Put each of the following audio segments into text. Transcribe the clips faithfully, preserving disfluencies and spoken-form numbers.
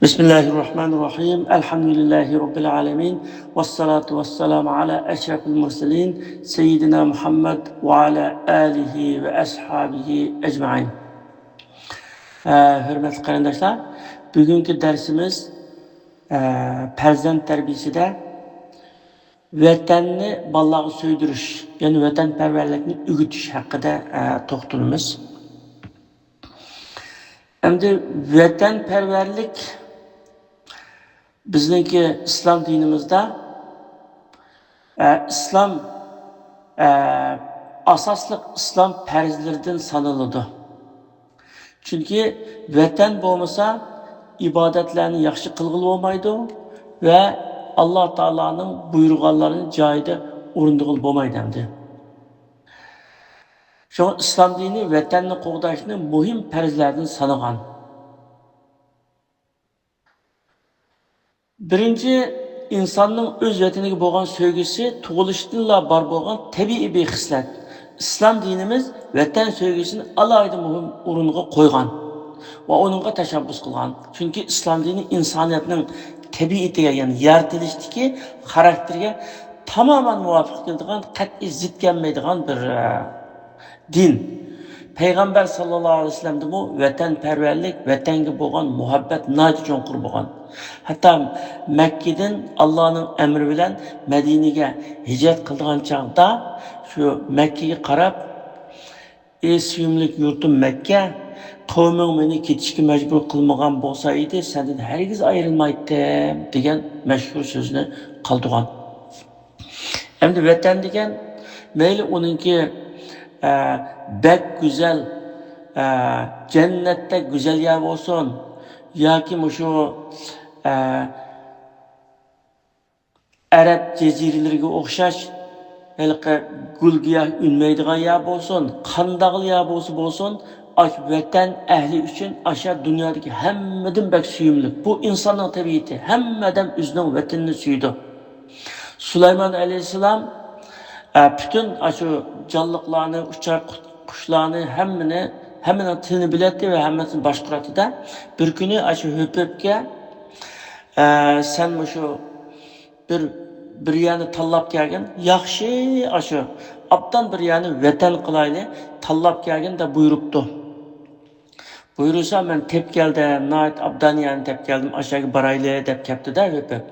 بسم الله الرحمن الرحيم. الحمد لله رب العالمين. والصلاة والسلام على أشرف المرسلين سيدنا محمد وعلى آله وأصحابه أجمعين. ئە، ھۆرمەتلىك قېرىنداشلار، بۈگۈنكى دەرسىمىز، ئە، پەرزەنت تەربىيىسىدە ۋەتەننى بالىلارغا سۆيدۈرۈش، يەنى ۋەتەنپەرۋەرلىكنى ئۆگىتىش ھەققىدە، ئە، توختىلىمىز. ئەمدى ۋەتەنپەرۋەرلىك بىزنىڭكى ئىسلام دىنىمىزدا، ئە، ئىسلام، ئە، ئاساسلىق ئىسلام پەرزلىرىدىن سانىلىدۇ. چۈنكى ۋەتەن بولمىسا، ئىبادەتلەرنى ياخشى قىلغىلى بولمايدۇ ۋە ئاللا تائالانىڭ بۇيرۇغانلارنى جايىدا ئورۇندىغىلى بولمايدۇ ئەمدى. شۇڭا ئىسلام دىنى ۋەتەننى قوغداشنى مۇھىم پەرزلەردىن سانىغان. بىرىنچى، ئىنساننىڭ ئۆز ۋەتىنىگە بولغان سۆيگۈسى تۇغۇلۇشىدىنلا بار بولغان تەبىئىي بىر خىسلەت. ئىسلام دىنىمىز ۋەتەن سۆيگۈسىنى ئالاھىدە مۇھىم ئورۇنغا قويغان ۋە ئۇنىڭغا تەشەببۇس قىلغان. چۈنكى ئىسلام دىنى ئىنسانىيەتنىڭ تەبىئىتىگە، يەنى يارىتىلىشتىكى خاراكتېرىگە تامامەن مۇۋاپىق كېلىدىغان، قەتئىي زىت كەلمەيدىغان بىر، ئە، دىن. پەيغەمبەر ساللاللاھۇ ئەلەيھى ۋەسەللەمدىمۇ ۋەتەنپەرۋەرلىك، ۋەتەنگە بولغان مۇھەببەت ناھايىتى چوڭقۇر بولغان. ھەتتا مەككىدىن ئاللانىڭ ئەمرى بىلەن مەدىنىگە ھىجرەت قىلىدىغان چاغدا شۇ مەككىگە قاراپ، «ئەي سۆيۈملۈك يۇرتۇم مەككە، قەۋمىڭ مېنى كېتىشكە مەجبۇر قىلمىغان بولسا ئىدى، سەندىن ھەرگىز ئايرىلمايتتىم» دېگەن مەشھۇر سۆزنى قالدۇرغان. ئەمدى ۋەتەن دېگەن، مەيلى ئۇنىڭكى، ئە، بەك گۈزەل، ئە، جەننەتتەك گۈزەل يەر بولسۇن ياكى مۇشۇ، ئە، ئەرەب جەزىرىلىرىگە ئوخشاش ھېلىقى گۈل-گىياھ ئۈنمەيدىغان يەر بولسۇن، قانداقلا يەر بولسا بولسۇن، ئاشۇ ۋەتەن ئەھلى ئۈچۈن ئاشۇ دۇنيادىكى ھەممىدىن بەك سۆيۈملۈك. بۇ ئىنساننىڭ تەبىئىتى. ھەممە ئادەم ئۆزىنىڭ ۋەتىنىنى سۆيىدۇ. سۇلايمان ئەلەيھىسسالام، ئە، پۈتۈن ئاشۇ جانلىقلارنى، ئۇچار قۇ-، قۇشلارنى، ھەممىنى، ھەممىنىڭ تىلىنى بىلەتتى ۋە ھەممىسىنى باشقۇراتتى-دە. بىر كۈنى ئاشۇ ھۆپۈپكە، ئە، سەن مۇشۇ بىر، بىر يەرنى تاللاپ كەلگىن، ياخشى، ئاشۇ ئابدان بىر يەرنى ۋەتەن قىلايلى، تاللاپ كەلگىن دەپ بۇيرۇپتۇ. بۇيرۇسا، مەن تېپىپ كەلدىم، ناھايىتى ئابدان يەرنى تېپىپ كەلدىم، ئاشۇ يەرگە بارايلى دەپ كەپتۇ-دە ھۆپۈپ.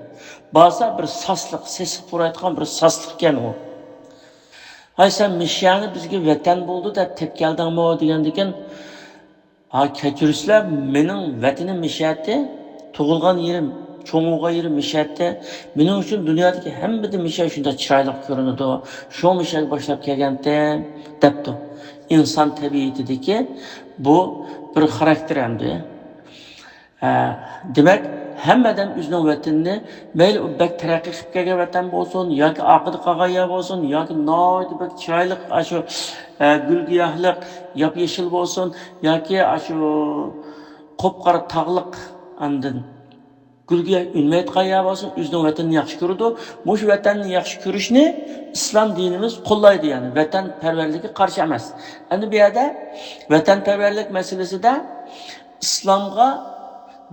بارسا، بىر ساسلىق، سېسىق پۇرايدىغان بىر ساسلىق ئىكەن ئۇ. «ھاي، سەن مىشەنى بىزگە ۋەتەن بولدى دەپ تېپىپ كەلدىڭمۇ؟» دېگەندىكىن، «ھا، كەچۈرسىلەر، مېنىڭ ۋەتىنىم مىشەتى، تۇغۇلغان يېرىم، چوڭ بولغان يېرىم مىشەتى. مېنىڭ ئۈچۈن دۇنيادىكى ھەممىدىن مىشە شۇنداق چىرايلىق كۆرۈنىدۇ. شۇ مىشەگە باشلاپ كەلگەنتىم» دەپتۇ. ئىنسان تەبىئىتىدىكى بۇ بىر خاراكتېر ئەمدى. ئە، دېمەك، ھەممە ئادەم ئۆزىنىڭ ۋەتىنىنى، مەيلى ئۇ بەك تەرەققىي قىلىپ كەلگەن ۋەتەن بولسۇن ياكى ئارقىدا قالغان يەر بولسۇن ياكى ناھايىتى بەك چىرايلىق، ئاشۇ، ئە، گۈل-گىياھلىق، ياپيېشىل بولسۇن ياكى ئاشۇ قۇپقارا تاغلىق، ئاندىن گۈل-گىياھ ئۈنمەيدىغان يەر بولسۇن، ئۆزىنىڭ ۋەتىنىنى ياخشى كۆرىدۇ. مۇشۇ ۋەتەننى ياخشى كۆرۈشنى ئىسلام دىنىمىز قوللايدۇ، يەنى ۋەتەنپەرۋەرلىككە قارشى ئەمەس. ئەمدى بۇ يەردە ۋەتەنپەرۋەرلىك مەسىلىسىدە ئىسلامغا،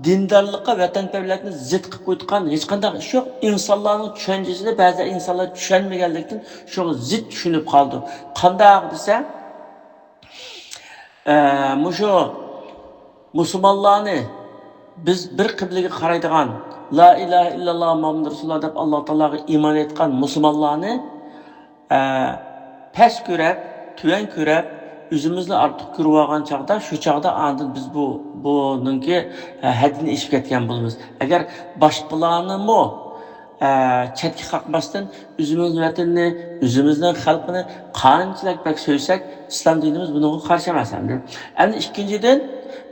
دىندارلىققا ۋەتەنپەرۋەرلىكنى زىت قىلىپ قويىدىغان ھېچقانداق ئىش يوق. ئىنسانلارنىڭ چۈشەنچىسىنى بەزى ئىنسانلار چۈشەنمىگەنلىكتىن، شۇڭا زىت چۈشىنىپ قالىدۇ. قانداق دېسە، ئە، مۇشۇ مۇسۇلمانلارنى، بىز بىر قىبلىگە قارايدىغان، لا ئىلاھە ئىللاللا مۇھەممەد رەسۇلۇللا دەپ ئاللا تائالاغا ئىمان ئېيتقان مۇسۇلمانلارنى، ئە، پەس كۆرەپ، تۆۋەن كۆرەپ، ئۆزىمىزنى ئارتۇق كۆرۈۋالغان چاغدا، شۇ چاغدا ئاندىن بىز بۇ، بۇنىڭكى، ئە، ھەددىنى ئېشىپ كەتكەن بولىمىز. ئەگەر باشقىلارنىمۇ، ئە، چەتكە قاقماستىن، ئۆزىمىزنىڭ ۋەتىنىنى، ئۆزىمىزنىڭ خەلقىنى قانچىلىك بەك سۆيسەك، ئىسلام دىنىمىز بۇنىڭغا قارشى ئەمەس ئەمدى. ئەمدى ئىككىنچىدىن،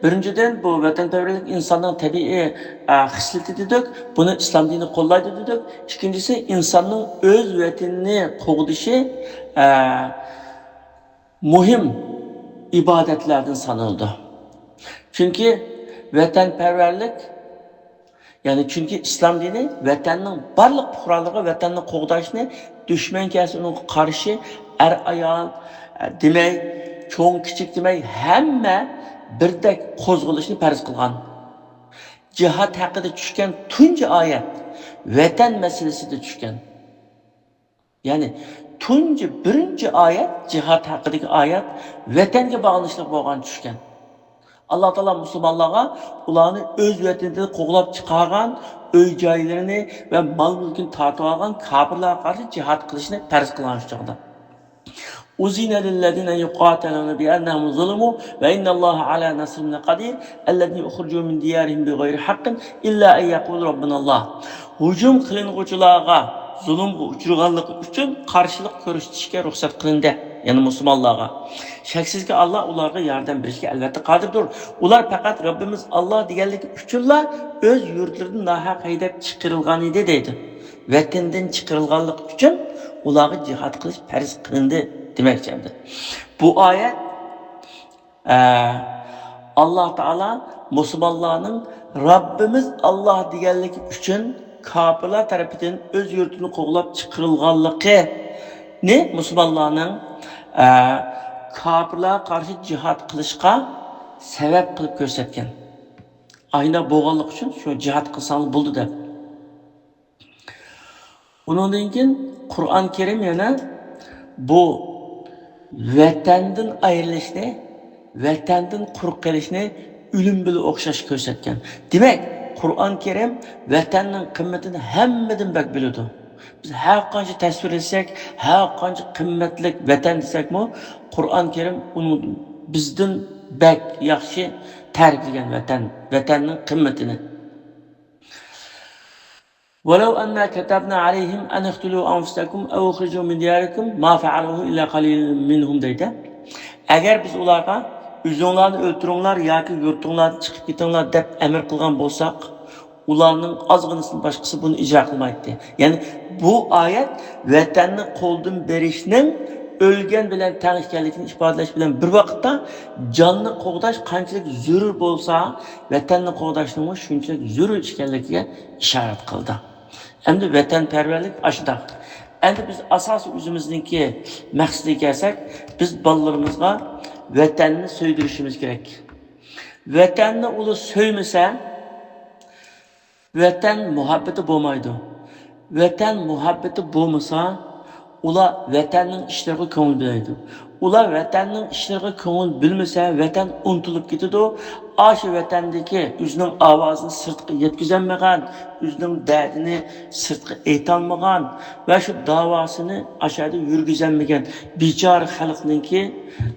بىرىنچىدىن، بۇ ۋەتەنپەرۋەرلىك ئىنساننىڭ تەبىئىي، ئە، خىسلىتى دېدۇق، بۇنى ئىسلام دىنى قوللايدۇ دېدۇق. ئىككىنچىسى، ئىنساننىڭ ئۆز ۋەتىنىنى قوغدىشى، ئە، مۇھىم ئىبادەتلەردىن سانىلىدۇ. چۈنكى ۋەتەنپەرۋەرلىك، يەنى چۈنكى ئىسلام دىنى ۋەتەننىڭ بارلىق پۇقرالىرىغا ۋەتەننى قوغداشنى، دۈشمەن كەلسە ئۇنىڭغا قارشى ئەر-ئايال دېمەي، چوڭ-كىچىك دېمەي، ھەممە بىردەك قوزغىلىشنى پەرز قىلغان. جىھاد ھەققىدە چۈشكەن تۇنجى ئايەت ۋەتەن مەسىلىسىدە چۈشكەن. يەنى تۇنجى، بىرىنچى ئايەت، جىھاد ھەققىدىكى ئايەت ۋەتەنگە باغلىنىشلىق بولغان چۈشكەن. ئاللا تائالا مۇسۇلمانلارغا ئۇلارنى ئۆز ۋەتىنىدىن قوغلاپ چىقارغان، ئۆي جايلىرىنى ۋە مال مۈلكىنى تارتىۋالغان كاپىرلارغا قارشى جىھاد قىلىشنى پەرز قىلغان شۇ چاغدا. أذن للذين يقاتلون بأنهم ظلموا وإن الله على نصرهم لقدير الذين أخرجوا من ديارهم بغير حق إلا أن يقولوا ربنا الله. ھۇجۇم قىلىنغۇچىلارغا زۇلۇمغا ئۇچرىغانلىقى ئۈچۈن قارشىلىق كۆرسىتىشكە رۇخسەت قىلىندى، يەنى مۇسۇلمانلارغا. شەكسىزكى، ئاللا ئۇلارغا ياردەم بېرىشكە ئەلۋەتتە قادىردۇر. ئۇلار پەقەت رەببىمىز ئاللا دېگەنلىكى ئۈچۈنلا ئۆز يۇرتلىرىدىن ناھەق ھەيدەپ چىقىرىلغان ئىدى، دەيدۇ. ۋەتىنىدىن چىقىرىلغانلىقى ئۈچۈن ئۇلارغا جىھاد قىلىش پەرز قىلىندى دېمەكچى ئەمدى. بۇ ئايەت، ئە، ئاللا تائالا مۇسۇلمانلارنىڭ رەببىمىز ئاللا دېگەنلىكى ئۈچۈن كاپىرلار تەرىپىدىن ئۆز يۇرتىدىن قوغلاپ چىقىرىلغانلىقىنى مۇسۇلمانلارنىڭ، ئە، كاپىرلارغا قارشى جىھاد قىلىشقا سەۋەب قىلىپ كۆرسەتكەن. ئاينا بولغانلىقى ئۈچۈن شۇ جىھاد قىلساڭلار بولىدۇ دەپ. ئۇنىڭدىن كېيىن قۇرئان كەرىم يەنە بۇ ۋەتەندىن ئايرىلىشنى، ۋەتەندىن قۇرۇق قېلىشنى ئۆلۈم بىلەن ئوخشاش كۆرسەتكەن. دېمەك، قۇرئان كەرىم ۋەتەننىڭ قىممىتىنى ھەممىدىن بەك بىلىدۇ. بىز ھەر قانچە تەسۋىرلىسەك، ھەر قانچە قىممەتلىك ۋەتەن دېسەكمۇ، قۇرئان كەرىم ئۇنى بىزدىن بەك ياخشى تەرىپلىگەن ۋەتەن، ۋەتەننىڭ قىممىتىنى. ولو أنا كتبنا عليهم أن اقتلوا أنفسكم أو اخرجوا من دياركم ما فعلوه إلا قليل منهم دەيدۇ. ئەگەر بىز ئۇلارغا ئۆزۈڭلارنى ئۆلتۈرۈڭلار ياكى يۇرتۇڭلاردىن چىقىپ كېتىڭلار دەپ ئەمىر قىلغان بولساق، ئۇلارنىڭ ئازغىنىسىدىن باشقىسى بۇنى ئىجرا قىلمايتتى. يەنى بۇ ئايەت ۋەتەننى قولدىن بېرىشنىڭ ئۆلگەن بىلەن تەڭ ئىكەنلىكىنى ئىپادىلەش بىلەن بىر ۋاقىتتا جاننى قوغداش قانچىلىك زۆرۈر بولسا، ۋەتەننى قوغداشنىڭمۇ شۇنچىلىك زۆرۈر ئىكەنلىكىگە ئىشارەت قىلدى. ئەمدى ۋەتەنپەرۋەرلىك ئاشۇنداق. ئەمدى بىز ئاساسىي ئۆزىمىزنىڭكى مەقسىتىگە كەلسەك، بىز بالىلىرىمىزغا ۋەتەننى سۆيدۈرۈشىمىز كېرەك. ۋەتەننى ئۇلار سۆيمىسە، ۋەتەن مۇھەببىتى بولمايدۇ. ۋەتەن مۇھەببىتى بولمىسا، ئۇلار ۋەتەننىڭ ئىشلىرىغا كۆڭۈل بۆلمەيدۇ. ئۇلار ۋەتەننىڭ ئىشلىرىغا كۆڭۈل بۆلمىسە، ۋەتەن ئۇنتۇلۇپ كېتىدۇ. ئاشۇ ۋەتەندىكى ئۆزىنىڭ ئاۋازىنى سىرتقا يەتكۈزەلمىگەن، ئۆزىنىڭ دەردىنى سىرتقا ئېيتالمىغان ۋە شۇ داۋاسىنى ئاشۇ يەردە يۈرگۈزەلمىگەن بىچارە خەلقنىڭكى،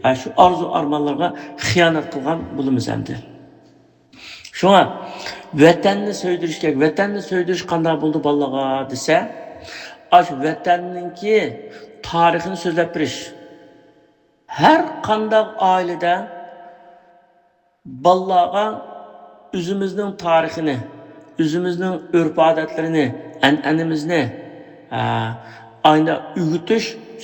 ئە، شۇ ئارزۇ ئارمانلىرىغا خىيانەت قىلغان بولىمىز ئەمدى. شۇڭا ۋەتەننى سۆيدۈرۈش كېرەك. ۋەتەننى سۆيدۈرۈش قانداق بولىدۇ بالىلارغا دېسە، ئاشۇ ۋەتەننىڭكى تارىخىنى سۆزلەپ بېرىش. ھەر قانداق ئائىلىدە بالىلارغا ئۆزىمىزنىڭ تارىخىنى، ئۆزىمىزنىڭ ئۆرپ-ئادەتلىرىنى، ئەنئەنىمىزنى، ئە، ئاينا ئۆگىتىش،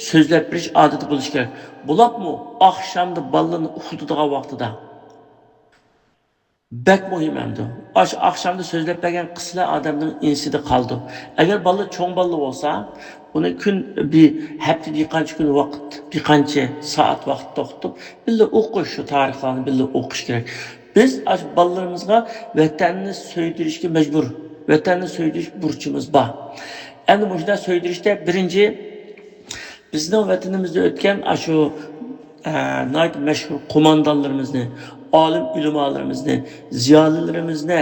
سۆزلەپ بېرىش ئادىتى بولۇشى كېرەك. بولۇپمۇ ئاخشامدا بالىلارنى ئۇخلىتىدىغان ۋاقتىدا. بەك مۇھىم ئەمدى. ئاشۇ ئاخشامدا سۆزلەپ بەرگەن قىسسىلەر ئادەمنىڭ ئېسىدە قالىدۇ. ئەگەر بالىلار چوڭ بالىلار بولسا، ئۇنى كۈن، بىر ھەپتىدە بىر قانچە كۈن ۋاقىت، بىر قانچە سائەت ۋاقىت توختىتىپ، بىللە ئوقۇش، شۇ تارىخلارنى بىللە ئوقۇش كېرەك. بىز ئاشۇ بالىلىرىمىزغا ۋەتەننى سۆيدۈرۈشكە مەجبۇر. ۋەتەننى سۆيدۈرۈش بۇرچىمىز بار. ئەمدى مۇشۇنداق سۆيدۈرۈشتە بىرىنچى، بىزنىڭ ۋەتىنىمىزدە ئۆتكەن ئاشۇ، ئە، ناھايىتى مەشھۇر قوماندانلىرىمىزنى، ئالىم ئۆلىمالىرىمىزنى، زىيالىيلىرىمىزنى،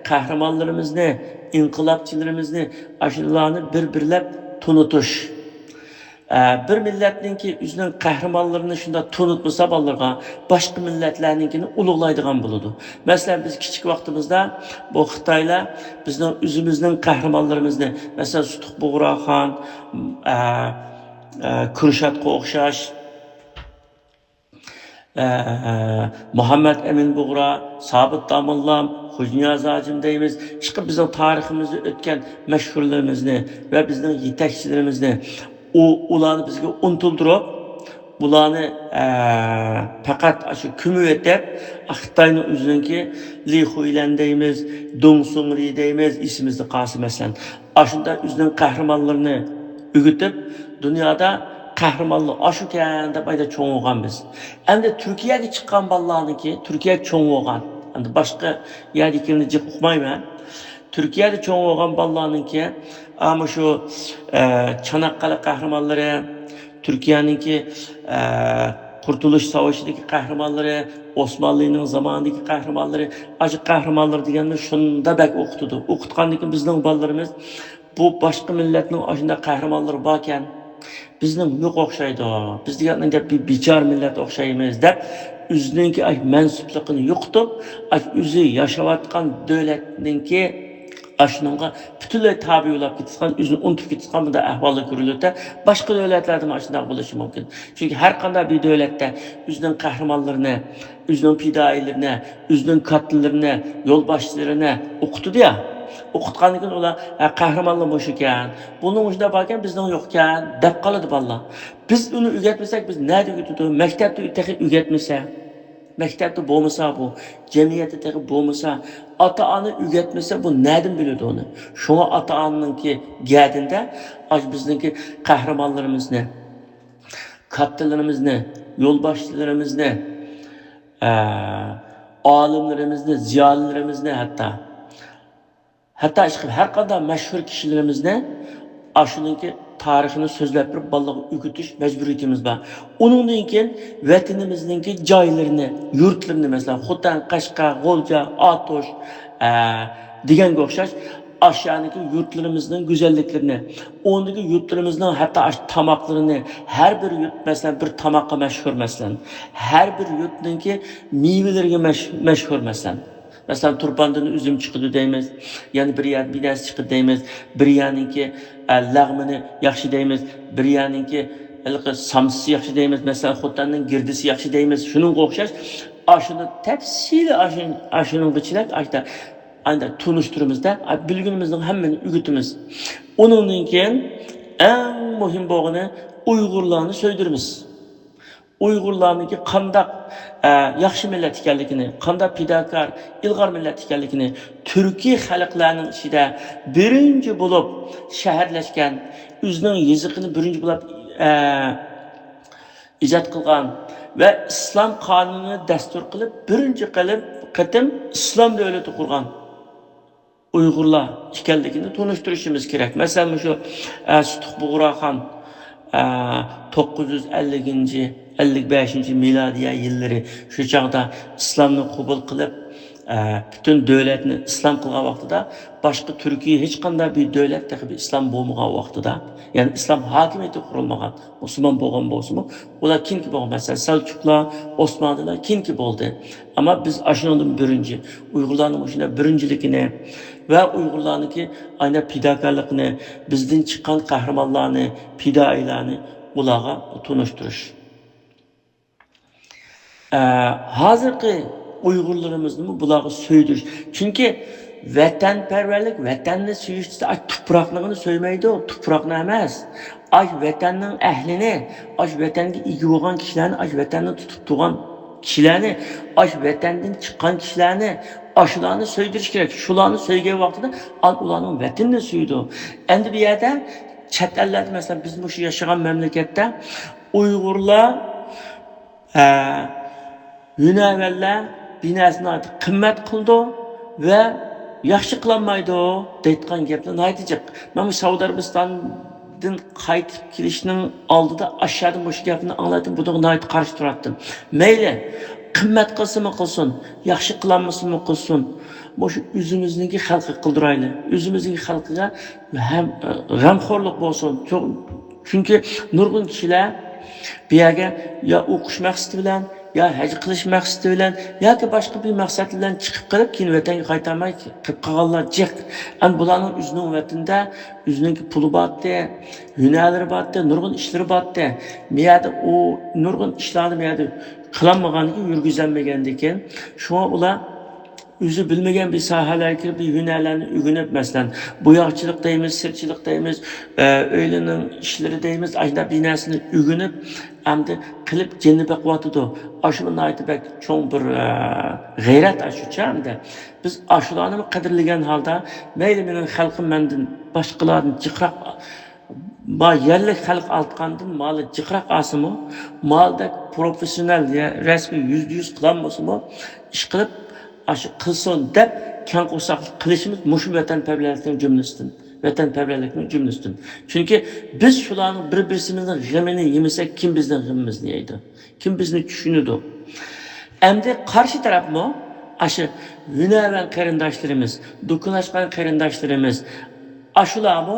قەھرىمانلىرىمىزنى، ئىنقىلابچىلىرىمىزنى، ئاشۇلارنى بىر-بىرلەپ تونۇتۇش. ئە، بىر مىللەتنىڭكى ئۆزىنىڭ قەھرىمانلىرىنى شۇنداق تونۇتمىسا بالىلىرىغا، باشقا مىللەتلەرنىڭكىنى ئۇلۇغلايدىغان بولىدۇ. مەسىلەن، بىز كىچىك ۋاقتىمىزدا بۇ خىتايلار بىزنىڭ ئۆزىمىزنىڭ قەھرىمانلىرىمىزنى، مەسىلەن، سۇتۇق بۇغراخان، ئە، ئە، كۈرشاتقا ئوخشاش، ئە، مۇھەممەد ئەمىن بۇغرا، سابىت داموللام، خوجانىياز ھاجىم دەيمىز. ئىشقىلىپ بىزنىڭ تارىخىمىزدا ئۆتكەن مەشھۇرلىرىمىزنى ۋە بىزنىڭ يېتەكچىلىرىمىزنى ئۇ، ئۇلارنى بىزگە ئۇنتۇلدۇرۇپ، بۇلارنى، ئە، پەقەت ئاشۇ كۆمۈۋېتىپ، خىتاينىڭ ئۆزىنىڭكى لى خۇيلەن دەيمىز، دۇڭ سۇڭرى دەيمىز، ئېسىمىزدە قالسا مەسىلەن. ئاشۇنداق ئۆزىنىڭ قەھرىمانلىرىنى ئۆگىتىپ، دۇنيادا قەھرىمانلار ئاشۇكەن دەپ ئايدا چوڭ بولغان بىز. ئەمدى تۈركىيەگە چىققان بالىلارنىڭكى، تۈركىيەدە چوڭ بولغان، ئەمدى باشقا يەردىكىنى جىق ئۇقمايمەن. تۈركىيەدە چوڭ بولغان بالىلارنىڭكى، ئا، مۇشۇ، ئە، چاناققالە قەھرىمانلىرى، تۈركىيەنىڭكى، ئە، قۇرتۇلۇش ساۋىشىدىكى قەھرىمانلىرى، ئوسمانلىنىڭ زامانىدىكى قەھرىمانلىرى، ئاشۇ قەھرىمانلار دېگەننى شۇندا بەك ئوقۇتىدۇ. ئوقۇتقاندىن كېيىن بىزنىڭ بالىلىرىمىز بۇ باشقا مىللەتنىڭ ئاشۇنداق قەھرىمانلىرى باركەن، بىزنىڭ يوق ئوخشايدۇ. بىز دېگەن بىر بىچارە مىللەت ئوخشايمىز دەپ، ئۆزىنىڭكى ئاش مەنسۇپلۇقىنى يوقىتىپ، ئاش ئۆزى ياشاۋاتقان دۆلەتنىڭكى ئاشۇنىڭغا پۈتۈنلەي تابىئە بولاپ كېتىدىغان، ئۆزىنى ئۇنتۇپ كېتىدىغان بۇنداق ئەھۋاللار كۆرۈلۈۋاتىدۇ. باشقا دۆلەتلەردىمۇ ئاشۇنداق بولۇشى مۇمكىن. چۈنكى ھەر قانداق بىر دۆلەتتە ئۆزىنىڭ قەھرىمانلىرىنى، ئۆزىنىڭ پىدائىيلىرىنى، ئۆزىنىڭ كاتتىلىرىنى، يولباشچىلىرىنى ئوقۇتىدۇ يا. ئوقۇتقاندىن كېيىن ئۇلار، «ھە، قەھرىمانلار مۇشۇكەن، بۇنىڭ مۇشۇنداق باركەن، بىزنىڭ يوقكەن» دەپ قالىدۇ بالىلار. بىز ئۇنى ئۆگەتمىسەك، بىز نەدە ئۆگىتىدۇ؟ مەكتەپتە تېخى ئۆگەتمىسە، مەكتەپتە بولمىسا بۇ، جەمئىيەتتە تېخى بولمىسا، ئاتا-ئانا ئۆگەتمىسە، بۇ نەدىن بىلىدۇ ئۇنى؟ شۇڭا ئاتا-ئانىنىڭكى گەدىنىدە ئاش بىزنىڭكى قەھرىمانلىرىمىزنى، كاتتىلىرىمىزنى، يولباشچىلىرىمىزنى، ئە، ئالىملىرىمىزنى، زىيالىيلىرىمىزنى، ھەتتا، ھەتتا ئىشقىلىپ ھەر قانداق مەشھۇر كىشىلىرىمىزنى ئاشۇنىڭكى تارىخىنى سۆزلەپ بېرىپ بالىلارغا ئۆگىتىش مەجبۇرىيىتىمىز بار. ئۇنىڭدىن كېيىن ۋەتىنىمىزنىڭكى جايلىرىنى، يۇرتلىرىنى، مەسىلەن، خوتەن، قەشقەر، غۇلجا، ئاتۇش، ئە، دېگەنگە ئوخشاش ئاشۇ يەردىكى يۇرتلىرىمىزنىڭ گۈزەللىكلىرىنى، ئۇندىكى يۇرتلىرىمىزنىڭ ھەتتا ئاشۇ تاماقلىرىنى، ھەر بىر يۇرت، مەسىلەن، بىر تاماققا مەشھۇر، مەسىلەن، ھەر بىر يۇرتنىڭكى مېۋىلىرىگە مەش-، مەشھۇر، مەسىلەن. مەسىلەن، تۇرپاندىن ئۈزۈم چىقىدۇ دەيمىز، يەنە بىر يەردىن بىنەسى چىقىدۇ دەيمىز، بىر يەرنىڭكى، ئە، لەغمىنى ياخشى دەيمىز، بىر يەرنىڭكى ھېلىقى سامسىسى ياخشى دەيمىز، مەسىلەن، خوتەننىڭ گىردىسى ياخشى دەيمىز. شۇنىڭغا ئوخشاش ئاشۇنى تەپسىلىي ئاشۇ-، ئاشۇنىڭغىچىلەك ئاشتا ئانداق تونۇشتۇرىمىزدا، بىلگىنىمىزنىڭ ھەممىنى ئۆگىتىمىز. ئۇنىڭدىن كېيىن ئەڭ مۇھىم بولغىنى ئۇيغۇرلارنى سۆيدۈرىمىز. ئۇيغۇرلارنىڭكى قانداق، ئە، ياخشى مىللەت ئىكەنلىكىنى، قانداق پىداكار، ئىلغار مىللەت ئىكەنلىكىنى، تۈركىي خەلقلەرنىڭ ئىچىدە بىرىنچى بولۇپ شەھەرلەشكەن، ئۆزىنىڭ يېزىقىنى بىرىنچى بولۇپ، ئە، ئىجاد قىلغان ۋە ئىسلام قانۇنىنى دەستۇر قىلىپ، بىرىنچى قىلىپ قېتىم ئىسلام دۆلىتى قۇرغان ئۇيغۇرلار ئىكەنلىكىنى تونۇشتۇرۇشىمىز كېرەك. مەسىلەن، مۇشۇ، ئە، سۇتۇق بۇغراخان، ئە، توققۇز يۈز ئەللىكىنچى، ئەللىك بەشىنچى مىلادىيە يىللىرى شۇ چاغدا ئىسلامنى قوبۇل قىلىپ، ئە، پۈتۈن دۆلەتنى ئىسلام قىلغان ۋاقتىدا، باشقا تۈركىي ھېچقانداق بىر دۆلەت تېخى بىر ئىسلام بولمىغان ۋاقتىدا، يەنى ئىسلام ھاكىمىيىتى قۇرۇلمىغان، مۇسۇلمان بولغان بولسىمۇ، ئۇلار كېيىنكى بولغان. مەسىلەن، سەلچۇقلار، ئوسمانلىلار كېيىنكى بولدى. ئەمما بىز ئاشۇنىڭدىن بىرىنچى، ئۇيغۇرلارنىڭ مۇشۇنداق بىرىنچىلىكىنى ۋە ئۇيغۇرلارنىڭكى ئاينا پىداكارلىقىنى، بىزدىن چىققان قەھرىمانلارنى، پىدائىيلارنى ئۇلارغا تونۇشتۇرۇش. ئە، ھازىرقى ئۇيغۇرلىرىمىزنىمۇ بۇلارغا سۆيدۈرۈش. چۈنكى ۋەتەنپەرۋەرلىك، ۋەتەننى سۆيۈش دېسە، ئاش تۇپراقنىڭىنى سۆيمەيدۇ، تۇپراقنى ئەمەس. ئاش ۋەتەننىڭ ئەھلىنى، ئاش ۋەتەنگە ئىگە بولغان كىشىلەرنى، ئاش ۋەتەننى تۇتۇپ تۇرغان كىشىلەرنى، ئاش ۋەتەندىن چىققان كىشىلەرنى، ئاشۇلارنى سۆيدۈرۈش كېرەك. شۇلارنى سۆيگەن ۋاقتىدا ئان-، ئۇلارنىڭ ۋەتىنىنى سۆيىدۇ. ئەمدى بۇ يەردە چەت ئەللەردە، مەسىلەن، بىز مۇشۇ ياشىغان مەملىكەتتە ئۇيغۇرلار، ئە، ھۈنەرۋەنلەر بىناسىنى ناھايىتى قىممەت قىلىدۇ ۋە ياخشى قىلالمايدۇ دەيدىغان گەپلەر ناھايىتى جىق. مەن بۇ سەئۇدى ئەرەبىستاندىن قايتىپ كېلىشنىڭ ئالدىدا ئاشۇ يەردە مۇشۇ گەپنى ئاڭلاتتىم، بۇنىڭغا ناھايىتى قارشى تۇراتتىم. مەيلى، قىممەت قىلسىمۇ قىلسۇن، ياخشى قىلالمىسىمۇ قىلسۇن، مۇشۇ ئۆزىمىزنىڭكى خەلقىگە قىلدۇرايلى. ئۆزىمىزنىڭكى خەلقىگە ھەم، ئە، غەمخورلۇق بولسۇن. چۈ-، چۈنكى نۇرغۇن كىشىلەر بۇ يەرگە يا ئوقۇش مەقسىتى بىلەن، يا ھەج قىلىش مەقسىتى بىلەن ياكى باشقا بىر مەقسەت بىلەن چىقىپ قېلىپ، كېيىن ۋەتەنگە قايتالماي قېلىپ قالغانلار جىق. ئەمما بۇلارنىڭ ئۆزىنىڭ ۋەتىنىدە، ئۆزىنىڭكى پۇلى بارتتى، ھۈنەرلىرى بارتتى، نۇرغۇن ئىشلىرى بارتتى. بۇ يەردە ئۇ نۇرغۇن ئىشلارنى بۇ يەردە قىلالمىغاندىكىن، يۈرگۈزەلمىگەندىكىن، شۇڭا ئۇلار ئۆزى بىلمىگەن بىر ساھەلەرگە كىرىپ، بىر ھۈنەرلەرنى ئۆگىنىپ، مەسىلەن، بوياقچىلىق دەيمىز، سىرچىلىق دەيمىز، ئە، ئۆيلەرنىڭ ئىشلىرى دەيمىز، ئاشۇنداق بىر نەرسىنى ئۆگىنىپ، ئەمدى قىلىپ جېنىنى بېقىۋاتىدۇ. ئاشۇمۇ ناھايىتى بەك چوڭ بىر، ئە، غەيرەت ئاشۇچە ئەمدى. بىز ئاشۇلارنىمۇ قەدىرلىگەن ھالدا، مەيلى مېنىڭ خەلقىم مەندىن باشقىلاردىن جىقراق، ما يەرلىك خەلق ئالتقاندىن مالى جىقراق ئالسىمۇ، مالدەك پروفېسسىونال، يە-، رەسمىي يۈزدە يۈز قىلالمىسىمۇ، ئىشقىلىپ، ئاشۇ قىلسۇن دەپ كەڭ قورساقلىق قىلىشىمىز مۇشۇ ۋەتەنپەرۋەرلىكنىڭ جۈملىسىدىن، ۋەتەنپەرۋەرلىكنىڭ جۈملىسىدىن. چۈنكى بىز شۇلارنىڭ بىر-بىرسىمىزنىڭ غېمىنى يېمىسەك، كىم بىزنىڭ غېمىمىزنى يەيدۇ؟ كىم بىزنى چۈشىنىدۇ؟ ئەمدى قارشى تەرەپمۇ، ئاشۇ ھۈنەرۋەن قېرىنداشلىرىمىز، دۇكىنى ئاچقان قېرىنداشلىرىمىز، ئاشۇلارمۇ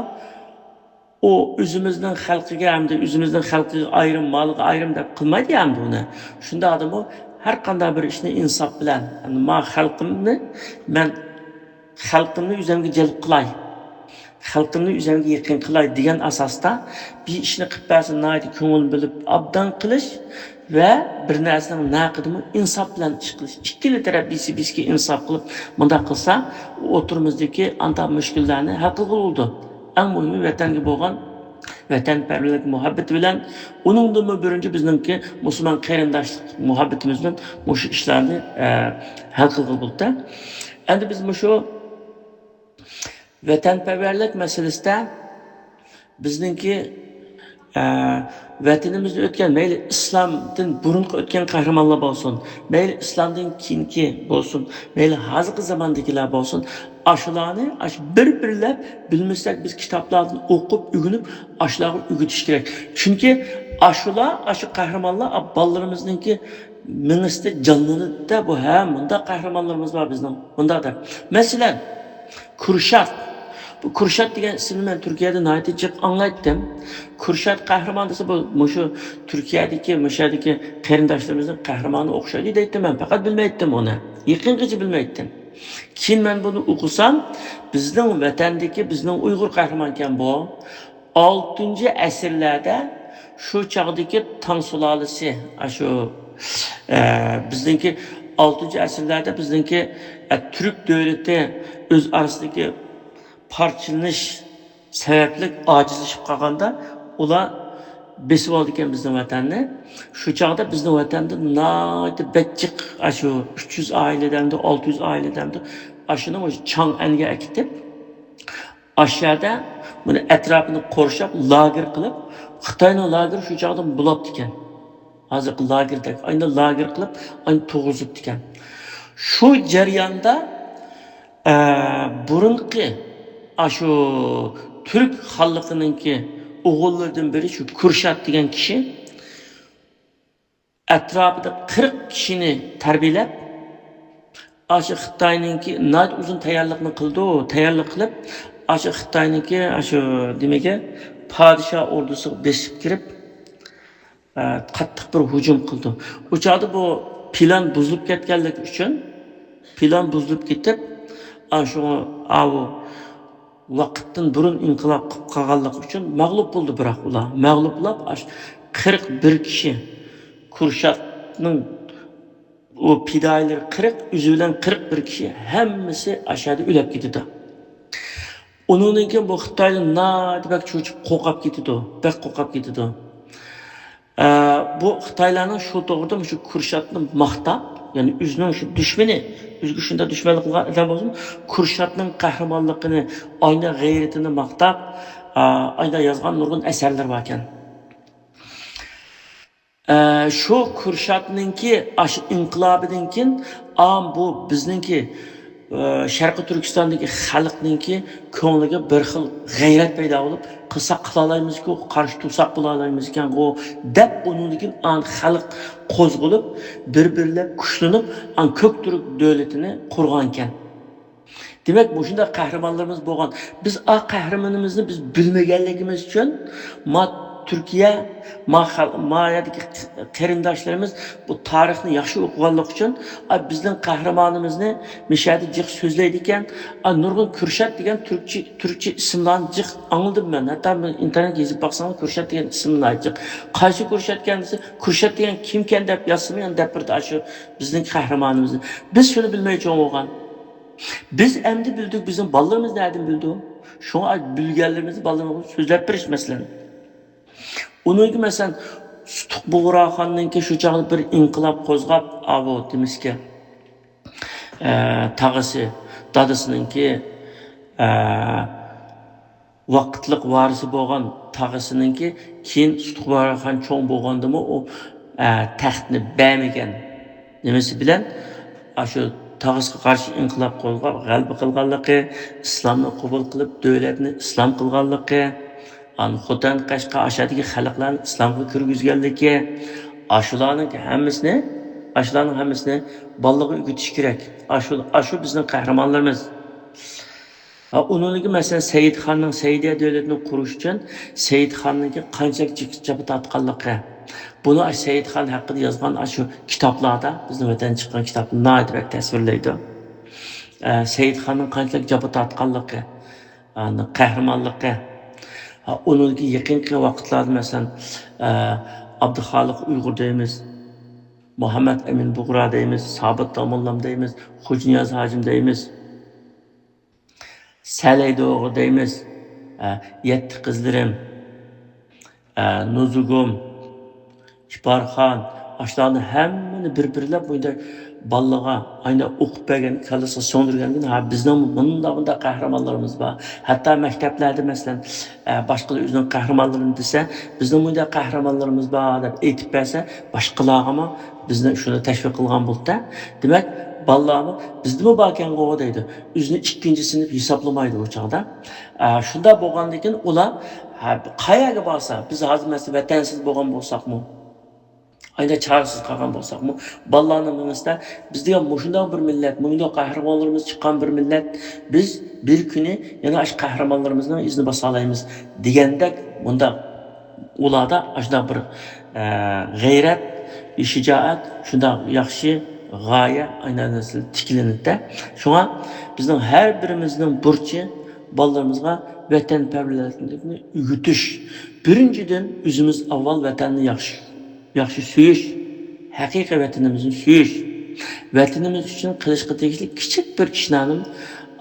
ئۇ ئۆزىمىزنىڭ خەلقىگە ھەمدە ئۆزىمىزنىڭ خەلقىگە ئايرىم، مالىغا ئايرىم دەپ قىلمايدۇ ئەمدى ئۇنى. شۇنداق ئادىمۇ ھەر قانداق بىر ئىشنى ئىنساپ بىلەن، ما خەلقىمنى، مەن خەلقىمنى ئۆزۈمگە جەلپ قىلاي، خەلقىمنى ئۆزۈمگە يېقىن قىلاي دېگەن ئاساستا بىر ئىشنى قىلىپ بەرسە ناھايىتى كۆڭۈل بۆلۈپ ئابدان قىلىش ۋە بىر نەرسىنىڭ نەقىدىمۇ ئىنساپ بىلەن ئىش قىلىش. ئىككىلا تەرەپ بىرسى بىرسىگە ئىنساپ قىلىپ مۇنداق قىلسا، ئوتتۇرىمىزدىكى ئانتاق مۈشكۈللەرنى ھەل قىلغىلى بولىدۇ. ئەڭ مۇھىمى ۋەتەنگە بولغان ۋەتەنپەرۋەرلىك مۇھەببىتى بىلەن، ئۇنىڭدىنمۇ بىرىنچى بىزنىڭكى مۇسۇلمان قېرىنداشلىق مۇھەببىتىمىز بىلەن مۇشۇ ئىشلارنى، ئە، ھەل قىلغىلى بولىدۇ. ئەمدى بىز مۇشۇ ۋەتەنپەرۋەرلىك مەسىلىسىدە بىزنىڭكى، ئە، ۋەتىنىمىزدە ئۆتكەن، مەيلى ئىسلامدىن بۇرۇنقى ئۆتكەن قەھرىمانلار بولسۇن، مەيلى ئىسلامدىن كېيىنكى بولسۇن، مەيلى ھازىرقى زاماندىكىلەر بولسۇن، ئاشۇلارنى ئاشۇ بىر-بىرلەپ بىلمىسەك، بىز كىتابلاردىن ئوقۇپ، ئۆگىنىپ، ئاشۇلارغا ئۆگىتىش كېرەك. چۈنكى ئاشۇلار، ئاشۇ قەھرىمانلار بالىلىرىمىزنىڭكى مېڭىسىدە جانلىنىدۇ-دە، بۇ، ھە، مۇنداق قەھرىمانلىرىمىز بار بىزنىڭ، مۇنداق دەپ. مەسىلەن، كۈرشات. بۇ كۈرشات دېگەن ئىسىمنى مەن تۈركىيەدە ناھايىتى جىق ئاڭلايتتىم. كۈرشات قەھرىمان دېسە، بۇ مۇشۇ تۈركىيەدىكى، مۇشۇ يەردىكى قېرىنداشلىرىمىزنىڭ قەھرىمانى ئوخشايدۇ دەيتتىم مەن، پەقەت بىلمەيتتىم ئۇنى. يېقىنغىچە بىلمەيتتىم. كېيىن مەن بۇنى ئوقۇسام، بىزنىڭ ۋەتەندىكى، بىزنىڭ ئۇيغۇر قەھرىمانكەن بۇ. ئالتىنچى ئەسىرلەردە شۇ چاغدىكى تاڭ سۇلالىسى، ئاشۇ، ئە، بىزنىڭكى ئالتىنچى ئەسىرلەردە بىزنىڭكى، ئە، تۈرك دۆلىتى ئۆز ئارىسىدىكى پارچىلىنىش سەۋەبلىك ئاجىزلىشىپ قالغاندا، ئۇلار بېسىۋالىدىكەن بىزنىڭ ۋەتەننى. شۇ چاغدا بىزنىڭ ۋەتەندە ناھايىتى بەك جىق، ئاشۇ ئۈچ يۈز ئائىلە دەمدۇ، ئالتە يۈز ئائىلە دەمدۇ، ئاشۇنى ئاشۇ چاڭئەنگە ئەكېتىپ، ئاشۇ يەردە بۇنى ئەتراپىنى قورشاپ، لاگېر قىلىپ، خىتاينىڭ لاگېرى شۇ چاغدا بولۇپتىكەن. ھازىرقى لاگېردەك، ئاينى لاگېر قىلىپ، ئاينى تۇرغۇزۇپتىكەن. شۇ جەرياندا، ئە، بۇرۇنقى ئاشۇ تۈرك خانلىقىنىڭكى ئوغۇللىرىدىن بىرى شۇ كۈرشات دېگەن كىشى ئەتراپىدا قىرىق كىشىنى تەربىيەلەپ، ئاشۇ خىتاينىڭكى ناھايىتى ئۇزۇن تەييارلىقنى قىلىدۇ. تەييارلىق قىلىپ، ئاشۇ خىتاينىڭكى ئاشۇ نېمىگە، پادىشاھ ئوردىسىغا بېسىپ كىرىپ، ئە، قاتتىق بىر ھۇجۇم قىلىدۇ. ئۇ چاغدا بۇ پىلان بۇزۇلۇپ كەتكەنلىكى ئۈچۈن، پىلان بۇزۇلۇپ كېتىپ، ئاشۇ ئاۋۇ ۋاقىتتىن بۇرۇن ئىنقىلاب قىلىپ قالغانلىقى ئۈچۈن مەغلۇپ بولدى. بىراق ئۇلار مەغلۇپ بولۇپ، ئاشۇ قىرىق بىر كىشى، كۇرشاتنىڭ ئۇ پىدائىيلىرى قىرىق، ئۆزى بىلەن قىرىق بىر كىشى، ھەممىسى ئاشۇ يەردە ئۆلۈپ كېتىدۇ. ئۇنىڭدىن كېيىن بۇ خىتايلار ناھايىتى بەك چۆچۈپ، قورقۇپ كېتىدۇ، بەك قورقۇپ كېتىدۇ. ئە، بۇ خىتايلارنىڭ شۇ توغرىدا مۇشۇ كۇرشاتنى ماختاپ، يەنى ئۆزىنىڭ شۇ دۈشمىنى، ئۆزىگە شۇنداق دۈشمەنلىك قىلغان ئادەم بولسىمۇ، كۇرشاتنىڭ قەھرىمانلىقىنى، ئاينا غەيرىتىنى ماختاپ، ئە، ئاينا يازغان نۇرغۇن ئەسەرلىرى باركەن. ئە، شۇ كۇرشاتنىڭكى ئاشۇ ئىنقىلابىدىن كېيىن، ئام بۇ بىزنىڭكى، ئە، شەرقىي تۈركىستاندىكى خەلقنىڭكى كۆڭلىگە بىر خىل غەيرەت پەيدا بولۇپ، قىلساق قىلالايمىزكۇ، قارشى تۇرساق بولالايمىزكەنغۇ دەپ، ئۇنىڭدىن كېيىن ئان خەلق قوزغىلىپ، بىر-بىرلەپ كۈچلىنىپ، ئان كۆك تۈرك دۆلىتىنى قۇرغانىكەن. دېمەك، مۇشۇنداق قەھرىمانلىرىمىز بولغان. بىز ئا قەھرىمىنىمىزنى بىز بىلمىگەنلىكىمىز ئۈچۈن، ما تۈركىيە، ما خەل-، ما يەردىكى قېرىنداشلىرىمىز بۇ تارىخنى ياخشى ئوقۇغانلىقى ئۈچۈن، ئا، بىزنىڭ قەھرىمانىمىزنى مىشەدە جىق سۆزلەيدىكەن، ئا، نۇرغۇن كۈرشات دېگەن تۈركچە، تۈركچە ئىسىملارنى جىق ئاڭلىدىم مەن. ھەتتا مەن ئىنتېرنېتكە يېزىپ باقساڭلار، كۈرشات دېگەن ئىسىمنى جىق. قايسى كۈرشاتكەن دېسە، كۈرشات دېگەن كىمكەن دەپ يازسىمۇ، يەنە دەپ بېرىدۇ ئاشۇ بىزنىڭ قەھرىمانىمىزنى. بىز شۇنى بىلمەي چوڭ بولغان. بىز ئەمدى بىلدۇق، بىزنىڭ بالىلىرىمىز نەدىن بىلىدۇ؟ شۇڭا بىلگەنلىرىمىزنى بالىلىرىمىزغا سۆزلەپ بېرىش مەسىلەن. ئۇنىڭكى مەسىلەن، سۇتۇق بۇغراخاننىڭكى شۇ چاغدا بىر ئىنقىلاب قوزغاپ، ئاۋۇ دېمىسكە، ئە، تاغىسى، دادىسىنىڭكى، ئە، ۋاقىتلىق ۋارىسى بولغان تاغىسىنىڭكى كېيىن سۇتۇق بۇغراخان چوڭ بولغاندىمۇ ئۇ، ئە، تەختنى بەرمىگەن نېمىسى بىلەن ئاشۇ تاغۇسقا قارشى ئىنقىلاب قوزغاپ غەلىبە قىلغانلىقى، ئىسلامنى قوبۇل قىلىپ دۆلەتنى ئىسلام قىلغانلىقى، ئان خوتەن، قەشقەر، ئاشادىكى خەلقلەرنى ئىسلامغا كىرگۈزگەنلىكى، ئاشۇلارنىڭ ھەممىسىنى، ئاشۇلارنىڭ ھەممىسىنى بالىلارغا ئۆگىتىش كېرەك. ئاشۇ، ئاشۇ بىزنىڭ قەھرىمانلىرىمىز. ھە، ئۇنىڭدىن كېيىن، مەسىلەن، سەئىدخاننىڭ سەئىدىيە دۆلىتىنى قۇرۇش ئۈچۈن سەئىدخاننىڭكى قانچىلىك جىق-، جاپا تارتقانلىقى. بۇنى ئاشۇ سەئىدخان ھەققىدە يازغان ئاشۇ كىتابلاردا، بىزنىڭ ۋەتەن چىققان كىتابتا ناھايىتى بەك تەسۋىرلەيدۇ. ئە، سەئىدخاننىڭ قانچىلىك جاپا تارتقانلىقى، ئاندىن قەھرىمانلىقى. ھە، ئۇنىڭدىن كېيىن يېقىنقى ۋاقىتلاردا، مەسىلەن، ئە، ئابدۇخالىق ئۇيغۇر دەيمىز، مۇھەممەد ئەمىن بۇغرا دەيمىز، سابىت داموللام دەيمىز، خوجانىياز ھاجىم دەيمىز. سەلەيدوغا دەيمىز، ئە، يەتتە قىزلىرىم، ئە، نۇزۇگۇم، ئىپارخان، ئاشۇلارنى ھەممىنى بىر-بىرلەپ بۇنداق بالىلارغا ئاينا ئوقۇپ بەرگەن، كاللىسىغا سىڭدۈرگەندىن، ھا، بىزنىڭ مۇنداق، مۇنداق قەھرىمانلىرىمىز بار. ھەتتا مەكتەپلەردە، مەسىلەن، ئە، باشقىلار ئۆزىنىڭ قەھرىمانلىرىنى دېسە، بىزنىڭ مۇنداق قەھرىمانلىرىمىز بار دەپ ئېيتىپ بەرسە، باشقىلارغىمۇ بىزنى شۇنى تەشۋىق قىلغان بولىدۇ. دېمەك، بالىلارمۇ بىزدىمۇ باركەنغۇ دەيدۇ. ئۆزىنى ئىككىنچى سىنىپ ھېسابلىمايدۇ ئۇ چاغدا. ئە، شۇنداق بولغاندىن كېيىن ئۇلار، ھە، قەيەرگە بارسا، بىز ھازىر مەسىلەن ۋەتەنسىز بولغان بولساقمۇ، ئاينا چارىسىز قالغان بولساقمۇ، بالىلارنىڭ مېڭىسىدە بىز دېگەن مۇشۇنداق بىر مىللەت، مۇشۇنداق قەھرىمانلىرىمىز چىققان بىر مىللەت، بىز بىر كۈنى يەنە ئاشۇ قەھرىمانلىرىمىزنىڭ ئىزىنى باسالايمىز دېگەندەك مۇنداق ئۇلاردا ئاشۇنداق بىر، ئە، غەيرەت، شىجائەت، شۇنداق ياخشى غايە ئاينەنسىل تىكلىنىدىدە. شۇڭا بىزنىڭ ھەر بىرىمىزنىڭ بۇرچى بالىلىرىمىزغا ۋەتەنپەرۋەرلىكنى ئۆگىتىش. بىرىنچىدىن، ئۆزىمىز ئاۋۋال ۋەتەننى ياخشى، ياخشى سۆيۈش، ھەقىقىي ۋەتىنىمىزنى سۆيۈش، ۋەتىنىمىز ئۈچۈن قىلىشقا تېگىشلىك كىچىك بىر ئىشلارنى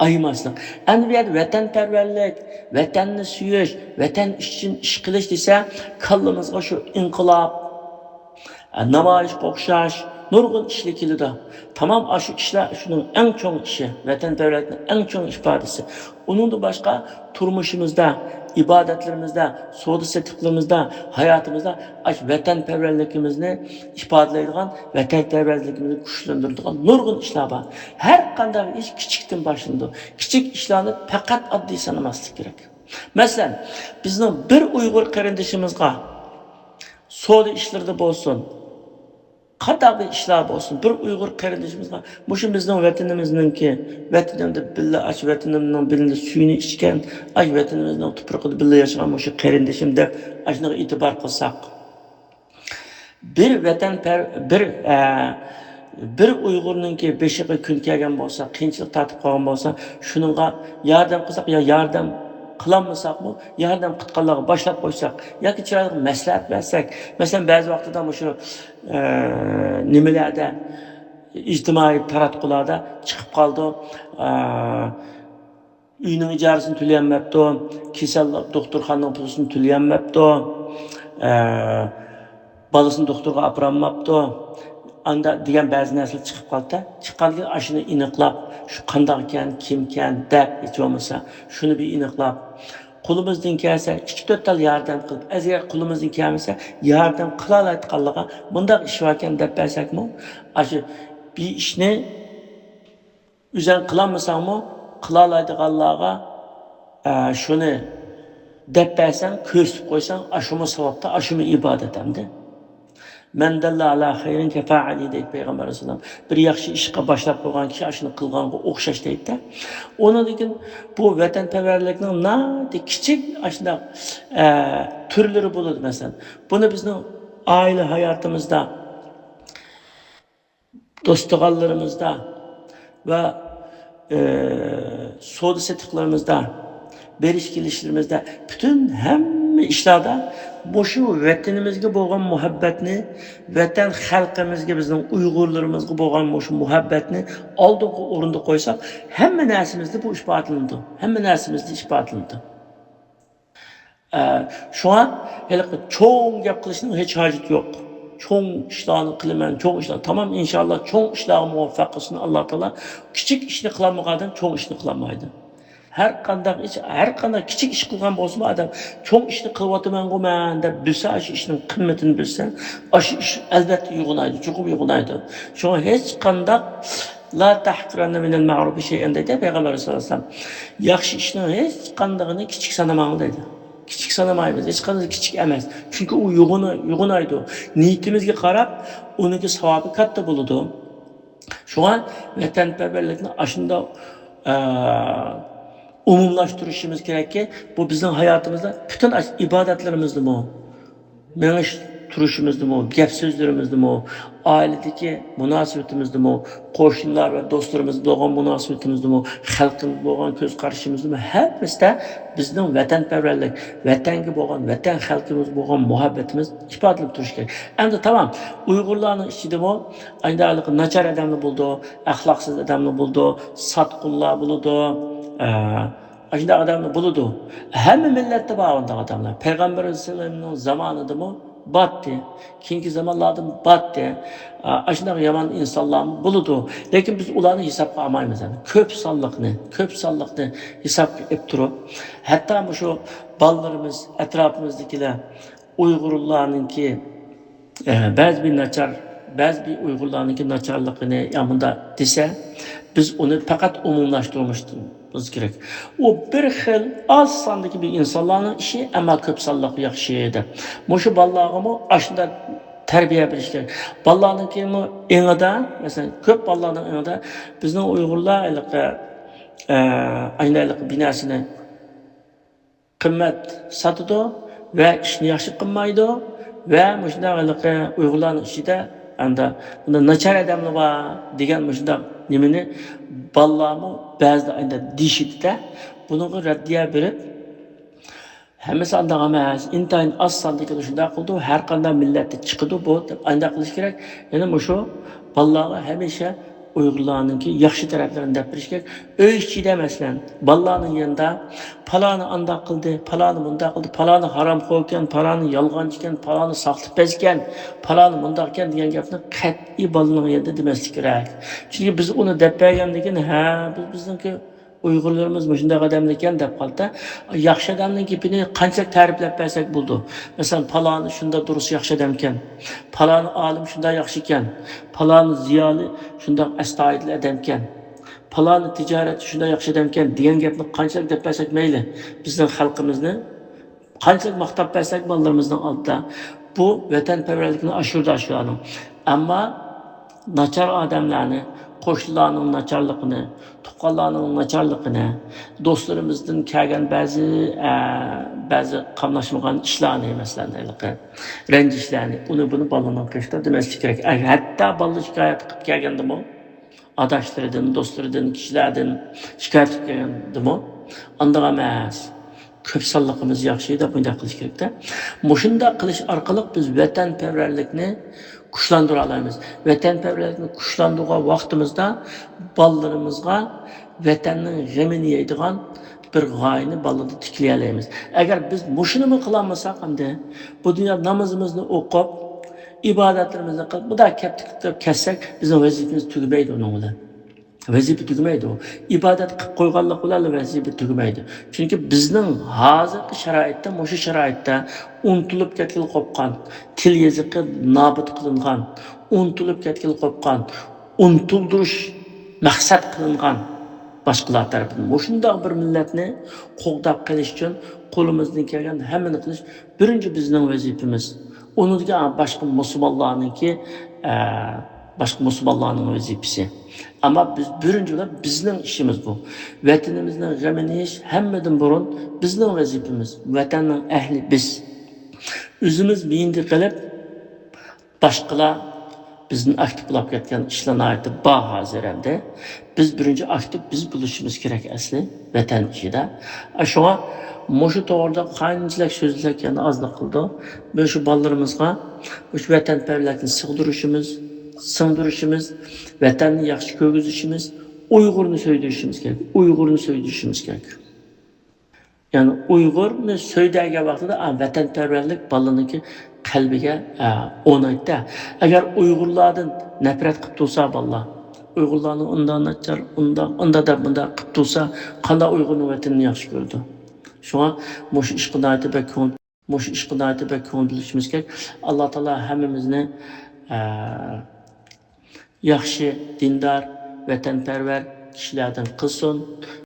ئايىماسلىق. ئەمدى بۇ يەردە ۋەتەنپەرۋەرلىك، ۋەتەننى سۆيۈش، ۋەتەن ئۈچۈن ئىش قىلىش دېسە، كاللىمىزغا شۇ ئىنقىلاب، نامايىشقا ئوخشاش نۇرغۇن ئىشلار كېلىدۇ. تامام ئاشۇ ئىشلار شۇنىڭ ئەڭ چوڭ ئىشى، ۋەتەنپەرۋەرلىكنىڭ ئەڭ چوڭ ئىپادىسى. ئۇنىڭدىن باشقا تۇرمۇشىمىزدا، ئىبادەتلىرىمىزدە، سودا سېتىقلىرىمىزدا، ھاياتىمىزدا ئاشۇ ۋەتەنپەرۋەرلىكىمىزنى ئىپادىلەيدىغان، ۋەتەنپەرۋەرلىكىمىزنى كۈچلەندۈرىدىغان نۇرغۇن ئىشلار بار. ھەر قانداق ئىش كىچىكتىن باشلىنىدۇ. كىچىك ئىشلارنى پەقەت ئاددىي سانىماسلىق كېرەك. مەسىلەن، بىزنىڭ بىر ئۇيغۇر قېرىندىشىمىزغا سودا ئىشلىرىدا بولسۇن، قانداق بىر ئىشلار بولسۇن، بىر ئۇيغۇر قېرىندىشىمىزغا، مۇشۇ بىزنىڭ ۋەتىنىمىزنىڭكى، ۋەتىنىمدە بىللە ئاش، ۋەتىنىمنىڭ بىللە سۈيىنى ئىچكەن، ئاش، ۋەتىنىمىزنىڭ تۇپرىقىدا بىللە ياشىغان مۇشۇ قېرىندىشىم دەپ، ئاشۇنىڭغا ئېتىبار قىلساق. بىر ۋەتەنپەر-، بىر، ئە، بىر ئۇيغۇرنىڭكى بېشىغا كۈن كەلگەن بولسا، قىيىنچىلىق تارتىپ قالغان بولسا، شۇنىڭغا ياردەم قىلساق يا ياردەم قىلالمىساقمۇ، ياردەم قىلىدىغانلارغا باشلاپ قويساق ياكى چىرايلىق مەسلىھەت بەرسەك، مەسىلەن، بەزى ۋاقتىدا مۇشۇ، ئە، نېمىلەردە، ئىجتىمائىي تاراتقۇلاردا چىقىپ قالىدۇ، ئە، ئۆينىڭ ئىجارىسىنى تۆلىيەلمەپتۇ، كېسەل دوختۇرخانىنىڭ پۇلىسىنى تۆلىيەلمەپتۇ، ئە، بالىسىنى دوختۇرغا ئاپىرالماپتۇ، ئاندا دېگەن بەزى نەرسىلەر چىقىپ قالدى. چىققاندىن كېيىن ئاشۇنى ئېنىقلاپ، شۇ قانداق ئىكەن، كىمكەن دەپ، ھېچ بولمىسا شۇنى بىر ئېنىقلاپ، قولىمىزدىن كەلسە ئىككى تۆت تال ياردەم قىلىپ، ئەگەر قولىمىزدىن كەلمىسە ياردەم قىلالايدىغانلىرىغا مۇنداق ئىش باركەن دەپ بەرسەكمۇ، ئاشۇ بىر ئىشنى ئۆزەڭ قىلالمىساڭمۇ، قىلالايدىغانلارغا، ئە، شۇنى دەپ بەرسەڭ، كۆرسىتىپ قويساڭ، ئاشۇمۇ ساۋابتا، ئاشۇمۇ ئىبادەت ئەمدى. مەن دەللە ئالا خەيرىن كەفە ئەلەيھى دەيدۇ پەيغەمبەر ئەلەيھىسسالام. بىر ياخشى ئىشقا باشلاپ قويغان كىشى ئاشۇنى قىلغانغا ئوخشاش دەيدۇ. ئۇنىڭدىن كېيىن بۇ ۋەتەنپەرۋەرلىكنىڭ ناھايىتى كىچىك ئاشۇنداق، ئە، تۈرلىرى بولىدۇ. مەسىلەن، بۇنى بىزنىڭ ئائىلە ھاياتىمىزدا، دوست-تۇغقانلىرىمىزدا ۋە، ئى، سودا-سېتىقلىرىمىزدا، بېرىش-كېلىشلىرىمىزدە، پۈتۈن ھەممە ئىشلاردا مۇشۇ ۋەتىنىمىزگە بولغان مۇھەببەتنى، ۋەتەن خەلقىمىزگە، بىزنىڭ ئۇيغۇرلىرىمىزغا بولغان مۇشۇ مۇھەببەتنى ئالدىنقى ئورۇندا قويساق، ھەممە نەرسىمىزدە بۇ ئىپادىلىنىدۇ. ھەممە نەرسىمىزدە ئىپادىلىنىدۇ. ئە، شۇڭا ھېلىقى چوڭ گەپ قىلىشنىڭ ھېچ ھاجىتى يوق. چوڭ ئىشلارنى قىلىمەن، چوڭ ئىشلار. تامام، ئىنشاللا، چوڭ ئىشلارغا مۇۋەپپەق قىلسۇن ئاللا تائالا. كىچىك ئىشنى قىلالمىغان ئادەم چوڭ ئىشنى قىلالمايدۇ. ھەر قانداق ئىش، ھەر قانداق كىچىك ئىش قىلغان بولسىمۇ ئادەم، چوڭ ئىشنى قىلىۋاتىمەنغۇ مەن دەپ بىلسە، ئاشۇ ئىشنىڭ قىممىتىنى بىلسە، ئاشۇ ئىش ئەلۋەتتە ئويغىنايدۇ، چوقۇم ئويغىنايدۇ. شۇڭا ھېچقانداق لا تحقرن من المعروف شيئا دەيدۇ پەيغەمبەر سەللەللاھۇ ئەلەيھى ۋەسەللەم. ياخشى ئىشنىڭ ھېچقاندىقىنى كىچىك سانىماڭ دەيدۇ. كىچىك سانىمايمىز، ھېچقاندىقى كىچىك ئەمەس. چۈنكى ئۇ يوغىنا-، يوغىنايدۇ. نىيىتىمىزگە قاراپ ئۇنىڭكى ساۋابى كاتتا بولىدۇ. شۇڭا ۋەتەنپەرۋەرلىكنى ئاشۇنداق، ئە، ئومۇملاشتۇرۇشىمىز كېرەككى، بۇ بىزنىڭ ھاياتىمىزدا پۈتۈن ئاش-، ئىبادەتلىرىمىزدىمۇ، مېڭىش تۇرۇشىمىزدىمۇ، گەپ سۆزلىرىمىزدىمۇ، ئائىلىدىكى مۇناسىۋىتىمىزدىمۇ، قوشنىلار ۋە دوستلىرىمىز بولغان مۇناسىۋىتىمىزدىمۇ، خەلقىمىز بولغان كۆز قارىشىمىزدىمۇ، ھەممىسىدە بىزنىڭ ۋەتەنپەرۋەرلىك، ۋەتەنگە بولغان، ۋەتەن خەلقىمىز بولغان مۇھەببىتىمىز ئىپادىلىنىپ تۇرۇشى كېرەك. ئەمدى تامام، ئۇيغۇرلارنىڭ ئىچىدىمۇ ئايدا ناچار ئادەملەر بولىدۇ، ئەخلاقسىز ئادەملەر بولىدۇ، ساتقۇنلار بولىدۇ، ئە، ئاشۇنداق ئادەملەر بولىدۇ. ھەممە مىللەتتە بار ئۇنداق ئادەملەر. پەيغەمبەر ئەلەيھىسسالامنىڭ زامانىدىمۇ باتتى. كېيىنكى زامانلاردىمۇ باتتى. ئا، ئاشۇنداق يامان ئىنسانلارمۇ بولىدۇ. لېكىن بىز ئۇلارنى ھېسابقا ئالمايمىز. يەنى كۆپ سانلىقنى، كۆپ سانلىقنى ھېسابقا ئېلىپ تۇرۇپ، ھەتتا مۇشۇ بالىلىرىمىز، ئەتراپىمىزدىكىلەر ئۇيغۇرلارنىڭكى، ئە، بەزى بىر ناچار، بەزى بىر ئۇيغۇرلارنىڭكى ناچارلىقىنى يا مۇنداق دېسە، بىز ئۇنى پەقەت ئومۇملاشتۇرمىشىمىز كېرەك. ئۇ بىر خىل ئاز ساندىكى بىر ئىنسانلارنىڭ ئىشى، ئەمما كۆپ سانلىق ياخشى دەپ. مۇشۇ بالىلارغىمۇ ئاشۇنداق تەربىيە بېرىش كېرەك. بالىلارنىڭكىمۇ ئېڭىدا، مەسىلەن، كۆپ بالىلارنىڭ ئېڭىدا بىزنىڭ ئۇيغۇرلار ھېلىقى، ئە، ئاينە ھېلىقى بىناسىنى قىممەت ساتىدۇ ۋە ئىشنى ياخشى قىلمايدۇ ۋە مۇشۇنداق ھېلىقى ئۇيغۇرلارنىڭ ئىچىدە ئەمدى بۇنداق ناچار ئادەملەر بار دېگەن مۇشۇنداق نېمىنى بالىلارمۇ بەزىدە ئەمدى دېيىشىدىدە، بۇنىڭغا رەددىيە بېرىپ، ھەممىسى ئانداق ئەمەس، ئىنتايىن ئاز ساندىكىلا شۇنداق قىلىدۇ، ھەر قانداق مىللەتتە چىقىدۇ بۇ دەپ ئانداق قىلىش كېرەك. يەنە مۇشۇ بالىلارغا ھەمىشە ئۇيغۇرلارنىڭكى ياخشى تەرەپلىرىنى دەپ بېرىش كېرەك. ئۆي ئىچىدە، مەسىلەن، بالىلارنىڭ يېنىدا پالانى ئانداق قىلدى، پالانى مۇنداق قىلدى، پالانى ھارامخوركەن، پالانى يالغانچىكەن، پالانى ساختىپەزكەن، پالانى مۇنداقكەن دېگەن گەپنى قەتئىي بالىنىڭ يېنىدا دېمەسلىك كېرەك. چۈنكى بىز ئۇنى دەپ بەرگەندىن كېيىن، ھە، بىز، بىزنىڭكى ئۇيغۇرلىرىمىز مۇشۇنداق ئادەملىكەن دەپ قالدى. ياخشى ئادەمنىڭ گېپىنى قانچىلىك تەرىپلەپ بەرسەك بولىدۇ. مەسىلەن، پالانى شۇنداق دۇرۇس ياخشى ئادەمكەن، پالانى ئالىم شۇنداق ياخشىكەن، پالانى زىيالىي شۇنداق ئەستايىدىل ئادەمكەن، پالانى تىجارەتتە شۇنداق ياخشى ئادەمكەن دېگەن گەپنى قانچىلىك دەپ بەرسەك مەيلى، بىزنىڭ خەلقىمىزنى قانچىلىك ماختاپ بەرسەك بالىلىرىمىزنىڭ ئالدىدا، بۇ ۋەتەنپەرۋەرلىكنى ئاشۇرىدۇ ئاشۇلارنىڭ. ئەمما ناچار ئادەملەرنى، قوشنىلارنىڭ ناچارلىقىنى، تۇغقانلارنىڭ ناچارلىقىنى، دوستلىرىمىزدىن كەلگەن بەزى، ئە، بەزى قاملاشمىغان ئىشلارنى، مەسىلەن، ھېلىقى رەنجىشلەرنى، ئۇنى بۇنى بالىنىڭ قېشىدا دېمەسلىك كېرەك. ئە، ھەتتا بالىلار شىكايەت قىلىپ كەلگەندىمۇ، ئاداشلىرىدىن، دوستلىرىدىن، كىشىلەردىن شىكايەت قىلىپ كەلگەندىمۇ، ئانداق ئەمەس. كۆپ سانلىقىمىز ياخشى دەپ مۇنداق قىلىش كېرەكتە. مۇشۇنداق قىلىش ئارقىلىق بىز ۋەتەنپەرۋەرلىكنى كۈچلەندۈرەلەيمىز. ۋەتەنپەرۋەرلىكنى كۈچلەندۈرگەن ۋاقتىمىزدا بالىلىرىمىزغا ۋەتەننىڭ غېمىنى يەيدىغان بىر غايىنى بالىلاردا تىكلىيەلەيمىز. ئەگەر بىز مۇشۇنىمۇ قىلالمىساق، ئەمدى بۇ دۇنيا نامىزىمىزنى ئوقۇپ، ئىبادەتلىرىمىزنى قىلىپ، مۇنداق كەپتىكىپ كەتسەك، بىزنىڭ ۋەزىپىمىز تۈگىمەيدۇ ئۇنىڭ بىلەن. ۋەزىپە تۈگىمەيدۇ. ئىبادەت قىلىپ قويغانلىق بىلەنلا ۋەزىپە تۈگىمەيدۇ. چۈنكى بىزنىڭ ھازىرقى شارائىتتا، مۇشۇ شارائىتتا ئۇنتۇلۇپ كەتكىلى قوپقان، تىل يېزىقى نابۇت قىلىنغان، ئۇنتۇلۇپ كەتكىلى قوپقان، ئۇنتۇلدۇرۇش مەقسەت قىلىنغان باشقىلار تەرىپىدىن مۇشۇنداق بىر مىللەتنى قوغداپ قېلىش ئۈچۈن قولىمىزدىن كەلگەن ھەممىنى قىلىش بىرىنچى بىزنىڭ ۋەزىپىمىز. ئۇنىڭدىن كېيىن باشقا مۇسۇلمانلارنىڭكى، ئە، باشقا مۇسۇلمانلارنىڭ ۋەزىپىسى. ئەمما بىز بىرىنچى بولۇپ بىزنىڭ ئىشىمىز بۇ. ۋەتىنىمىزنىڭ غېمىنى يېيىش ھەممىدىن بۇرۇن بىزنىڭ ۋەزىپىمىز. ۋەتەننىڭ ئەھلى بىز. ئۆزىمىز مېڭىدە قېلىپ، باشقىلار بىزدىن ئاكتىپ بولاپ كەتكەن ئىشلار ناھايىتى بار ھازىر ئەمدى. بىز بىرىنچى ئاكتىپ بىز بولۇشىمىز كېرەك ئەسلى ۋەتەن ئىچىدە. شۇڭا مۇشۇ توغرىدا قانچىلىك سۆزلىسەك يەنە ئازلىق قىلىدۇ. مۇشۇ بالىلىرىمىزغا مۇشۇ ۋەتەنپەرۋەرلىكنى سىغدۇرۇشىمىز، سىڭدۈرۈشىمىز، ۋەتەننى ياخشى كۆرگۈزۈشىمىز، ئۇيغۇرنى سۆيدۈرۈشىمىز كېرەك. ئۇيغۇرنى سۆيدۈرۈشىمىز كېرەك. يەنى ئۇيغۇرنى سۆيدۈرگەن ۋاقتىدا، ئا، ۋەتەنپەرۋەرلىك بالىنىڭكى قەلبىگە، ئا، ئورنايدۇ. ئەگەر ئۇيغۇرلاردىن نەپرەت قىلىپ تۇرسا بالىلار، ئۇيغۇرلارنى ئۇنداق ناچار، ئۇنداق، ئۇنداق دەپ مۇنداق قىلىپ تۇرسا، قانداق ئۇيغۇرنىڭ ۋەتىنىنى ياخشى كۆرىدۇ؟ شۇڭا مۇشۇ ئىشقا ناھايىتى بەك كۆڭۈل، مۇشۇ ئىشقا ناھايىتى بەك كۆڭۈل بۆلۈشىمىز كېرەك. ئاللا تائالا ھەممىمىزنى، ئا، ياخشى، دىندار، ۋەتەنپەرۋەر كىشىلەردىن قىلسۇن.